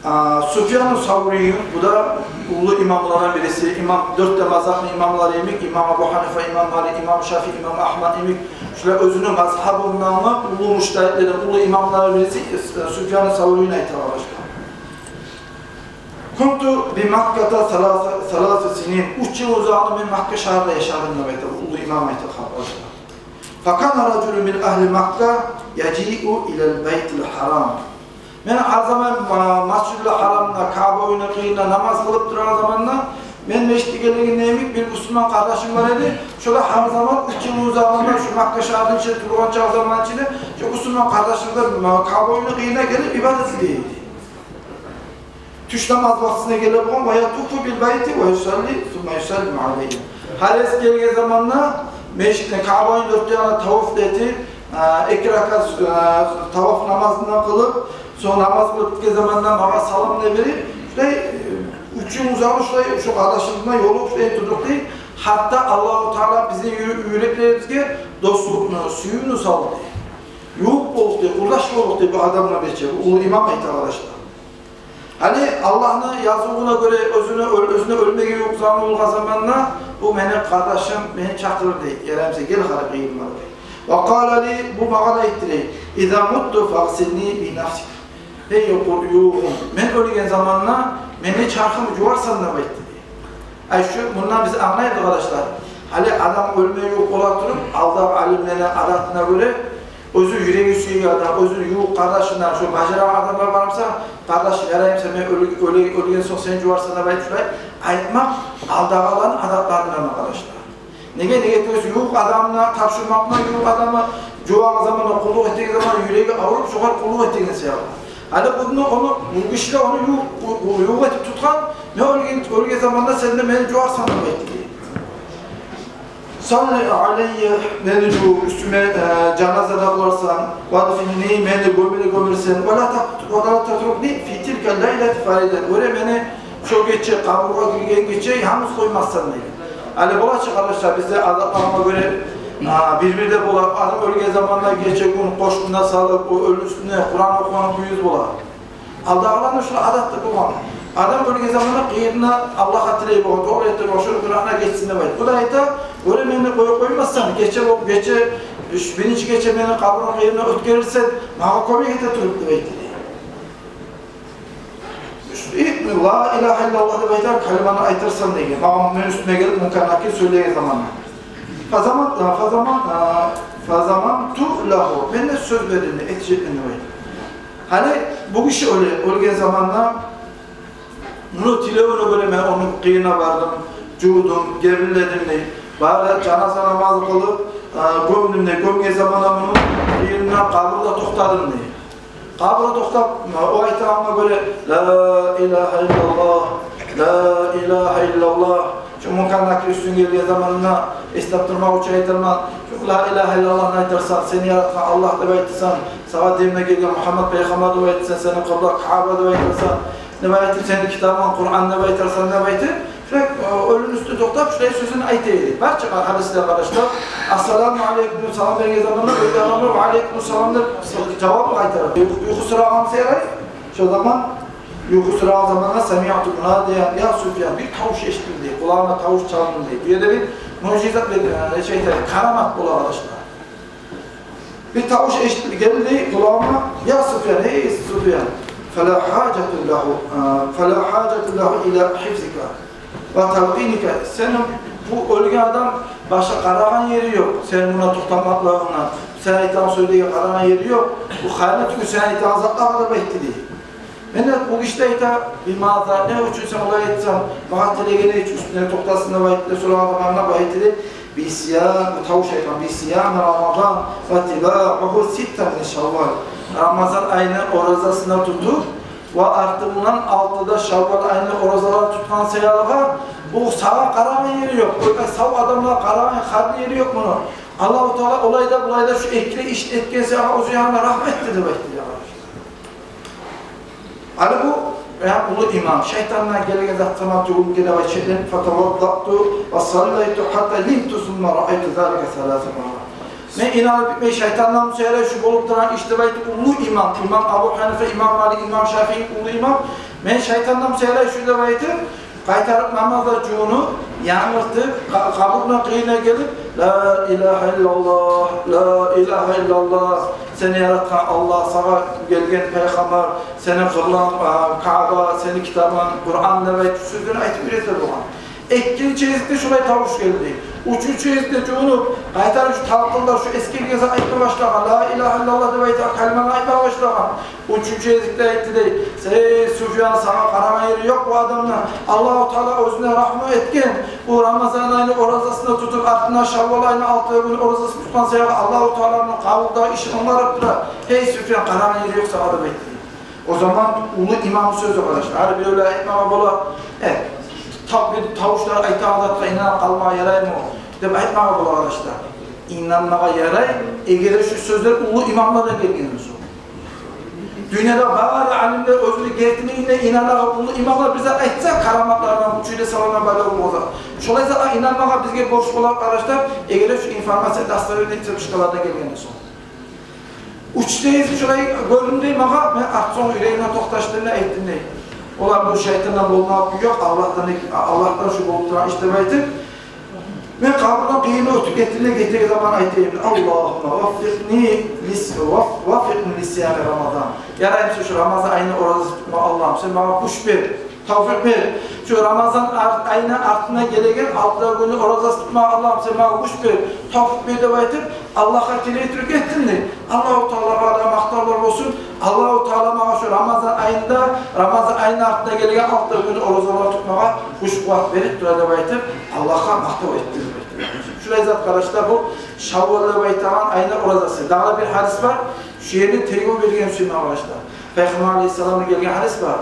А, Суфьяну Саврий, бу да уллу имамлардан бириси, имам, дёрт де мазгьабны имамлары йимик, имам Абу Гьанифа, имам Малик, имам Шафии, имам Агьмад йимик, шулай оьзюню мазгьабындан уллу мужтагьидлерден, уллу имамлардан бириси, э, Суфьяну Саврийни айта, къардашлар. Кунту би Макката саласа, саласа синин. Уьч йыл узагъына мен Макка шагьарда яшадым деп айта, уллу имам айта, къардашлар. Факана ражулун мин агьли Макка яжиу илал байтил гьарам. Мен гьар заман, а, Масжидул Гьарамда, Каъба уьюню къырыйында намаз къылып турагъан заманда, мен межитге гелегенде йимик бир бусурман къардашым бар эди. Шо да гьар заман уьч йыл узагъында шу Макка шагьарны ичинде тургъан чакъы заман ичинде, шо бусурман къардашым да, а, Каъба уьюню къырыйына гелип ибадат эте эди. Тюш намаз вакътисине геле болгъан, ва ятуфу бил байти ва юсалли, сумма юсаллиму алайгьи. Гьар гез гелген заманда межитни, Каъбаны дёрт янына таваф да этип, а, эки ракат, а, таваф намазын да къылып, сонг намаз къылып битген заманда магъа салам да берип, шулай, э, уьч йыл узагъы шулай, шо къардашыбызгъа ёлугъуп шулай турдукъ дей. Гьатта Аллагьу Таала бизин юре-, юреклерибизге дослукъну, сюювню салды. Ювукъ болдукъ дей, къурдаш болдукъ дей бу адамгъа, бече, бу уллу имам айта, къардашлар. Гьали Аллагьны язывуна гёре оьзюню оьл-, оьзюню оьлмеге ювукъ заманы болгъан заманда, бу мени къардашым мени чакъырды дей, яраймыса, гел гьали къыйыныма дей. Ва къала ли, бу магъа да айтды дей: иза мутту фагъсилни би нафсик. Эй, ювукъ, ювугъум, мен оьлген заманда мени чархым жуварсан деп айтды дей. Ай, шу, мундан биз англайбыз, къардашлар. Гьали адам оьлме ювукъ бола туруп, алдагъы алимлени адатына гёре, оьзю юреги сюеген адам, оьзюню ювукъ къардашындан, шо бажарагъан адамгъа барамса, къардаш, яраймыса, мен оьле-, оьле-, оьлген сонг сен жуварсан деп айтып, шулай айтмакъ алдагъыланы адатларындан, къардашлар. Неге, неге десе, ювукъ адамына тапшурмакъ, ювукъ адамгъа жувагъан заманда, къуллукъ этеген заманда юреги авруп, шогъар къуллукъ этеген саялы. Гьали буну, ону, бу гиши де ону ювукъ, бу, бу ювукъ этип тутгъан, мен оьлген, оьлген заманда сен де мени жуварсан деп айтды дей. Салли алайя, мени жув, уьстюме, э, жаназа да къыларсан, вадфинни, мени гёмме де гёмерсен, ва ла так-, ва ла татрукни фи тилка лайлати фаридан. Гёре мени шо гече, къабургъа гирген гече янгыз къоймассан деген. Гьали бола чы, къардашлар, бизде адатлагъа гёре, а, бир-бирде бола, адам оьлген заманда гече-гюн къошгъунда салып, о оьлюню уьстюне Къуран охугъан кюйюбюз бола. Алдагъыланы шулай адаты болгъан. Адам оьлген заманда къыйырына Аллагьгъа тилей болгъан, дуа этип болгъан, шону гюнагьындан гечсин деп айтып. Бу да айта: гёре мени къой-, къоймассан, гече бол-, гече, уьч, биринчи гече мени къабурну къыйырына оьтгерирсен, магъа кёмек эте туруп деп айтды дей. Ла илагьа иллаллагь деп айтар калиманы айтарсан деген. Магъа, мени уьстюме гелип Мункар Накир сёйлеген заманда. Фазаман, фазаман, фазаманту лагьу. Мен де сёз бердим де, этежекмен деп айта. Гьали бу гиши оьле, оьлген заманда муну тилевюне гёре мен ону къырыйына бардым, жувдум, гебинледим дей. Бары жаназа намазы къылып, гёмдюм дей. Гёмген заманда муну къырыйына къабурда токътадым дей. Къабурда токътап, о айтагъангъа гёре, ла илагьа иллаллагь, ла илагьа иллаллагь. Шу Мункар Накир уьстюнге гелген заманда эс тапдырмакъ учун айтарман. Шу ла илагьа иллаллагьны айтарсан, сени яратгъан Аллагь деп айтарсан, сагъа демине гелген Мугьаммат пайхаммар деп айтарсан, сени къыбла Каъба деп айтарсан, деп айтып, сени китабынг Къуран деп айтарсан деп айтып, шулай, э, оьлюню уьстюнде токътап, шулай сёзюн айта эди. Барча гьадислер, къардашлар, ассаламу алейкум деп салам берген заманда, оьлген адамлар ва алейкум салам деп жавап къайтара. Юху-, юхусурагъан саялы, шо заман юхусурагъан заманда самиъту мунадиян, я Суфьян, бир тавуш эшитилди, къулагъыма тавуш чалынды. Бу ерде бир муъжизат, бир, э, нече айтайым, карамат бола, къардашлар. Бир тавуш эшитилди, гелди къулагъыма, я Суфьян, гьей Суфьян, фала гьажата лагьу, э, фала гьажата лагьу ила гьифзика ва талкъиника. Сени бу оьлген адам башгъа къарагъан ери ёкъ. Сени муна токътамакълыгъынга, сен айтагъан сёзлеге къарагъан ери ёкъ. Бу гьали тюгюл сен айтагъан затлагъа деп айтды дей. Мен де бу гиши де айта, бимаза, не учун сен олай айтасан, магъа тилегени учун уьстюнде токътасын деп айтды, сорагъан заманда бу айтды дей, бисиями, бу тавуш айтгъан, бисиями Рамадан ва тибаъугьу ситтан мин Шаввал. Рамазан айны оразасын тутуп, ва артындан алты да Шаввал айны оразаларын тутгъан саялыгъа, бу сагъа къарагъан ери ёкъ. О сав адамлагъа къарагъан, къарагъан ери ёкъ муну. Аллагьу Таала олай да, булай да шу эки де иш этген саялыгъа оьзю янына рагьму этди деп айтды дей, къардашлар. Гьали бу, я, уллу имам, шайтандан гелген зат сама тюгюл геле вай шеклен, фатаваддату ва саллайту гьатта нимту, сумма раайту залика саласа маррат. Мен инанып битмей, шайтандан бусагьат шу болуп тургъан иш деп айтып, уллу имам, имам Абу Гьанифа, имам Малик, имам Шафии, уллу имам, мен шайтандан бусагьат шу деп айтып, къайтарып намазгъа жувунуп, янгыртып, къа-, къабурну къырыйына гелип, ла илагьа иллаллагь, ла илагьа иллаллагь, сени яратгъан Аллагь, сагъа гелген пайхаммар, сени къыбланг, а, Каъба, сени китабынг Къуран деп айтып, сёзлени айтып уьйрете болгъан. Экинчи гезикде шулай тавуш гелди. Уьчюнчю гезикде жувунуп, къайтарып шу талкъынлар, шу эсгерген зат айтма башлагъан, ла илагьа иллаллагь деп айтагъан калиманы айтма башлагъан. Уьчюнчю гезикде айтды дей: «Эй Суфьян, сагъа къарагъан ери ёкъ бу адамны. Аллагьу Таала оьзюне рагьму этген. Бу Рамазан айны оразасын тутуп, артындан Шаввал айны алты гюн оразасын тутгъан саялы Аллагьу Тааланы къабулдагъы иши онгарып тура. Эй Суфьян, къарагъан ери ёкъ сагъа», — деп айтды. О заман уллу имам сёзю, къардашлар. Гьали биревлер айтмагъа бола: «Э, та-, бир тавушлар айтагъан затгъа инанып къалмагъа яраймы?» — деп айтмагъа бола, къардашлар. Инанмагъа ярай, эгер де шу сёзлер уллу имамлардан гелген буса. Дюньяда бары алимлер оьзюню гертилигине инанагъан уллу имамлар бир зат айтса, караматлардан, учуйда саламдан пайда болмаса, шолай затгъа инанмагъа бизге борч бола, къардашлар, эгер де шу информация достоверный источниклардан гелген буса. Уьч гезик шолай гёрюндю магъа, мен артсонг юрегимден токъташдым да айтдым дей: «Олар, бу шайтандан болмагъа кюй ёкъ, Аллагьдан, Аллагьдан шу болуп турагъан иш», — деп айтып, мен къабурну къырыйына оьтюп гетдим де, гетеген заман айтайым: «Аллагьумма ваффикъни лис-, ваф-, ваффикъни лисиями Рамадан». Ярай буса шу Рамазан айны оразасын тутма, Аллагьым, сен магъа гюч бер, тавфикъ бер. Шу Рамазан ар-, айны артына гелеген алты да гюнню оразасын тутма, Аллагьым, сен магъа гюч бер, тавфикъ бер деп айтып, Аллагьгъа тилей туруп гетдим дей. Аллагьу Таалагъа да макътавлар болсун. Аллагьу Таала магъа шу Рамазан айында, Рамазан айны артына гелеген алты да гюнню оразалар тутмагъа гюч-къуват берип тура деп айтып, Аллагьгъа макътав этдим деп айтып. Шулай зат, къардашлар, бу Шаввал деп айтагъан айны оразасы. Дагъы бир гьадис бар. Шу ерде тергев берген сюемен, къардашлар. Пайхаммар алейгьиссаламдан гелген гьадис бар.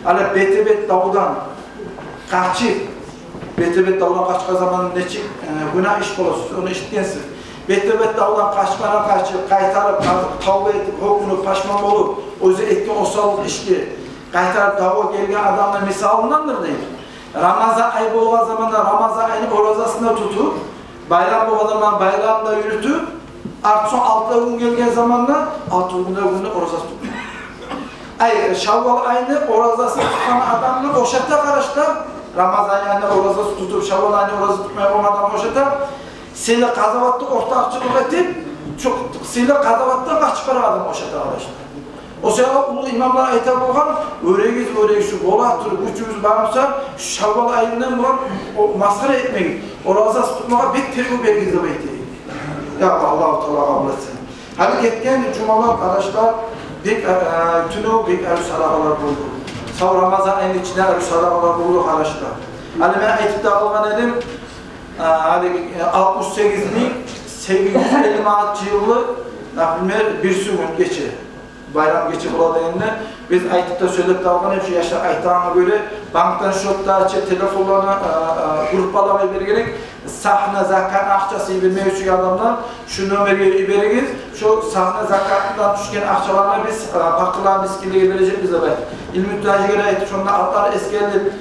Гьали бетге-бет давдан къачып, бетге-бет давдан къачгъан заман нечик, э, гюнагь иш бола, сиз ону эшитгенсиз. Бетге-бет давдан къачгъандан къачып, къайтарып, къаз-, тавба этип, гьёкюнюп, пашман болуп, оьзю этген осаллыкъ ишге къайтарып давгъа гелген адамны мисалындандыр дейди. Рамазан ай болгъан заманда Рамазан айны оразасын да тутуп, байрам болгъан заман байрамны да юрютюп, артсонг алты гюн гелген заманда алты гюн де, гюн де оразасын тутмай. Ай, Шаввал айны оразасын тутгъан адамны ошата, къардашлар, Рамазан айны оразасын тутуп, Шаввал айны оразасын тутмай болгъан адамны ошата, сыйлы къазаватда ортакъчылыкъ этип, шу сыйлы къазаватдан къачып барагъан адамны ошата, къардашлар. О саялы уллу имамлар айта болгъан: «Оьрегиз, оьрегиз, шу бола туруп, гючюгюз бар буса, шаввал айындан булан о масхара этмегиз, ораза тутмагъа бек тергев беригиз», — деп айта. Я Аллагь, Аллагьу Таала къабул этсин. Гьали гетген жумалар, къардашлар, бек, э, тюнев бек арив садагъалар болду. Сав Рамазан айны ичинде арив садагъалар болду, къардашлар. Гьали мен айтып да къалгъан эдим, э, гьали, э, алтмыш сегиз минг сегиз юз элли манат жыйылды, например, бирси гюн гече, байрам гече бола дегенде, биз айтып да, сёйлеп де алгъан эдик, шу яшлар айтагъангъа гёре, банкдан счёт да ачып, телефонланы, э, э, группалагъа йиберген эдик. Сагьны закатны акъчасын йибермек учун адамлар шу номерге йиберигиз. Шу сагьны закатындан тюшген акъчаланы биз, э, пакъырлар, мискинлеге бережекбиз деп айтып. Илмутажиге де айтып, шонда атлар эсгерилип,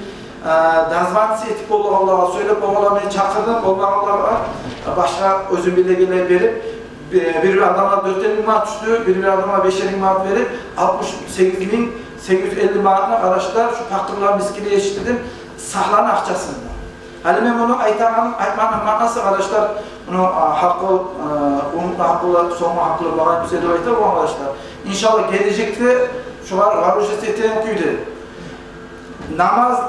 э, дозвониться этип болгъанлагъа, сёйлеп болгъанлагъа мен чакъырдым, болмагъанлагъа, э, башгъа оьзюм билегенлей берип, бир, бир-бир адамлагъа дёртер минг манат тюшдю, бир-бир адамлагъа бешер минг манат берип, алтмыш сегиз минг сегиз юз элли манатны, къардашлар, шу пакъырлар, мискинлеге етишдирдим, сагьланы акъчасындан. Гьали мен муну айтагъаным, айтмакъны маънасы, къардашлар, муну, а, гьакъыл, а, умутну гьакъылы, сонгну гьакъылы багъа бизге деп айта болгъан, къардашлар. Иншаллагь, гележекде шулар вооружиться этеген кюйде. Намаз,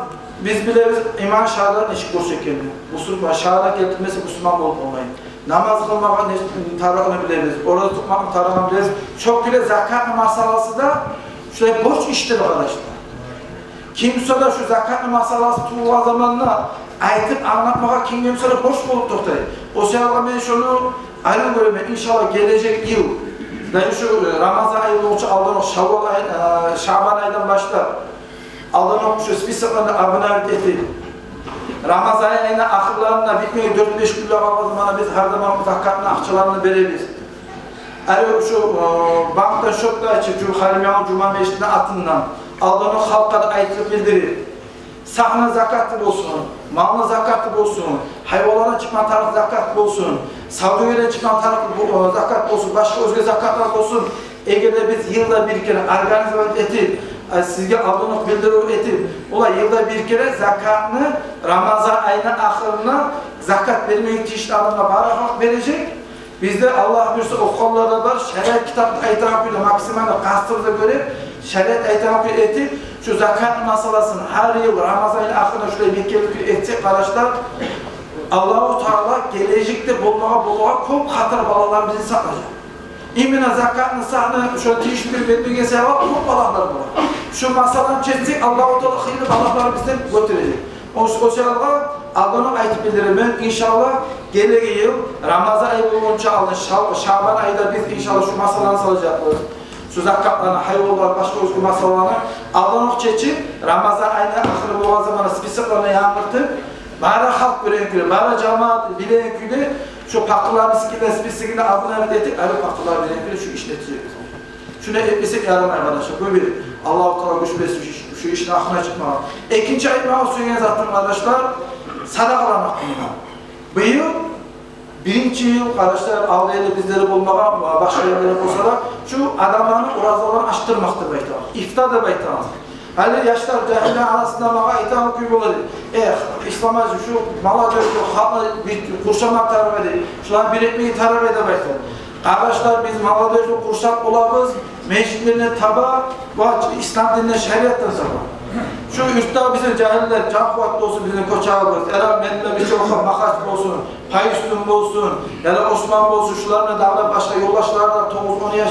биз билебиз, иман шагьадат нечик борч экенни. Бусурман шагьадат гелтирмесе, бусурман болуп болмай. Намаз къылмакъны тарыгъын билебиз, ораза тутмакъны тарыгъын билебиз. Шо кюйде закатны масъаласы да шулай борч ишдир, къардашлар. Ким буса да шу закатны масъаласы тувулгъан заманда айтып англатмагъа кимге буса да борч болуп токътай. О саялы мен шуну арив гёремен, иншаллагь, гележек йыл, даже шу, э, Рамазан айы болгъунча алдан окъ, шаввал ай, э, шабан айдан башлап, алдан окъ шу списокланы обновить этип, Рамазан айны ахырларына битмеге дёрт-беш гюнлер къалгъан заманда биз гьар заман закатны акъчаларын беребиз. Гьали шу, э, банкдан счёт да ачып, шу Халимбекавул жума межитни атындан алдан окъ халкъгъа да айтып билдирип, сагьны закаты болсун, малны закаты болсун, гьайванлардан чыкъгъан тарыкъ закат болсун, савдюгерден чыкъгъан тарыкъ бу, э, закат болсун, башгъа оьзге закатлар болсун, эгер де биз йылда бир керен организовать этип, э, сизге алдан окъ билдирив этип, олай йылда бир керен закатны Рамазан айны ахырына закат бермеге тийишли адамгъа бары халкъ бережек. Бизде, Аллагь буюрса, охугъанлар да бар, шариат китапда айтагъан кюйде максимально къастыбызгъа гёре, шариат айтагъан кюйде этип, шу закатны масъаласын гьар йыл Рамазан айны ахырына шулай бекер кюйде этсек, къардашлар, Аллагьу Таала гележекде болмагъа, болагъан кёп хатар, балагьлар бизин сакълажакъ. Именно закатны, сагьны шо тийишли бермеген саялы кёп балагьлар бола. Шу масъаланы чечсек, Аллагьу Таала хыйлы балагьлар бизден гётережек. О, о саялы алдан окъ айтып билдиремен, иншаллагь, гелеген йыл Рамазан ай болгъунча алдан Шав-, Шабан айда биз, иншаллагь, шу масъаланы салажакъбыз. Шу закатланы, гьайванлар, башгъа оьзге масъаланы алдан окъ чечип, Рамазан айны ахыры болгъан заманда списокланы янгыртып, бары халкъ гёреген кюйде, бары жамаат билеген кюйде, шу пакъырлар, мискинлер списогун обновить этип, гьар пакъырлар билеген кюйде шу ишни этежекбиз. Шуну этмесек ярамай, къардашлар. Бу бир. Аллагьу Таала гюч берсин шу, шу ишни ахырына чыкъмагъа. Экинчи айтмагъа сюеген затым, къардашлар, садагъаланы гьакъында. Быйыл биринчи йыл, къардашлар, алда эди бизде де болмагъан, башгъа ерлерде болса да, шу адамланы оразаларын ачдырмакъ деп айтабыз. Ифтар деп айтабыз. Гьали яшлар, жагьиллер арасында магъа айтагъан кюй бола дей: «Эх, Ислам-гьажи, шу молодёжь, шу халкъны бир къуршама тарыкъ эди, шуланы бир этмеге тарыкъ эди», — деп айта. Къардашлар, биз молодёжьну къуршап болабыз межитлерден таба ва ислам дининден, шариатдан таба. Шу юртда бизин жагьиллер, Жанкъуват болсун, бизин Кочагъыбыз, яда Мединабичокъ, Магьач болсун, Пайустун болсун, яда Осман болсун, шулар булан дагъы да башгъа ёлдашлар да, тогъуз-он яш,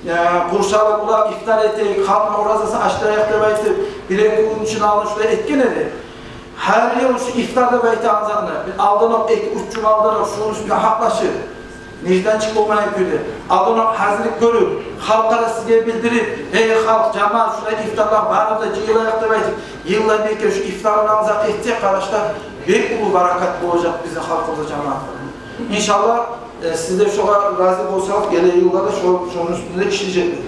э, къуршалып, булар ифтар этейик, халкъны оразасын ачдырайыкъ деп айтып, бир-эки гюн ичинде алдан шулай этген эди. Гьар йыл шу ифтар деп айтагъан затны биз алдан окъ, эки-уьч жума алдан окъ шуну уьстюнде гьакълашып, нежданчик болмайгъан кюйде, алдан окъ гьазирлик гёрюп, халкъгъа да, сизге билдирип: «Эй халкъ, жамаат, шулай ифтарлар бар да, жыйылайыкъ», — деп айтып, йылда бир керен шу ифтарны намазгъа этсек, къардашлар, бек уллу баракат болажакъ бизин халкъыбызгъа, жамаатгъа. Иншаллагь, э, сиз де шогъар рази болсагъыз, гелеген йылда да шо-, шону уьстюнде ишлежекбиз.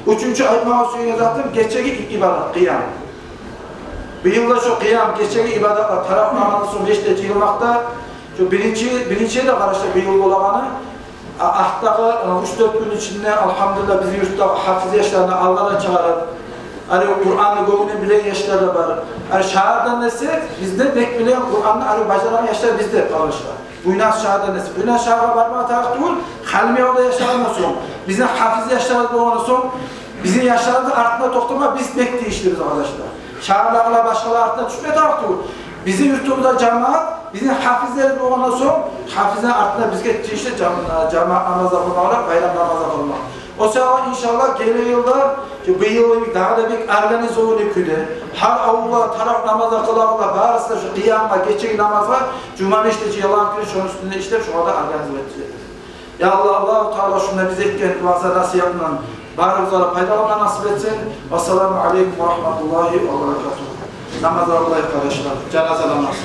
Уьчюнчю айтмагъа сюеген затым — гечеги ибадат, къыям. Быйыл да шо къыям, гечеги ибадатлар, таравигь намаздан сонг межитде жыйылмакъ да, шо биринчи, биринчи де, къардашлар, быйыл болагъаны, а, артдагъы, э, уьч-дёрт гюн ичинде, альгьамдулиллагь, бизин юртдагъы гьафиз яшланы алгъа да чыгъарып, гьали Къуранны гёнгюнден билеген яшлар да бар. Гьали шагьардан эсе, бизде бек билеген, Къуранны гьали бажарагъан яшлар бизде, къардашлар. Буйнакск шагьардан эсе. Буйнакск шагьаргъа бармагъа тарыкъ тюгюл, Халимбекавулда яшагъандан сонг, бизин гьафиз яшларыбыз болгъандан сонг, Бизин яшларыбызны артына токътама биз бек тийишлибиз, къардашлар. Шагьарлагъа, башгъалар артына тюшме тарыкъ тюгюл. Бизин юртубузда жамаат, бизин гьафизлерибиз болгъандан сонг, гьафизлени артына бизге тийишли жам-, жамаат намазлар къылмагъа, байрам намазлар къылмагъа. О саялы, иншаллагь, гелеген йылда, шу бу йыл йимик, дагъы да бек организованный кюйде, гьар авулда тарав намазлар къылагъанлар, барысы да шу къыямгъа, гечеги намазгъа, жума мешитде жыйылгъан кюйде, шону уьстюнде ишлеп, шогъар да организовать этежекбиз. Я Аллагь, Аллагьу Таала шунда биз этген ваъза-насигьатдан барыбызгъа да пайдаланма насип этсин. Вассаламу алейкум ва рагьматуллагьи ва баракатугь. Намаз алайыкъ, къардашлар. Жаназа намаз.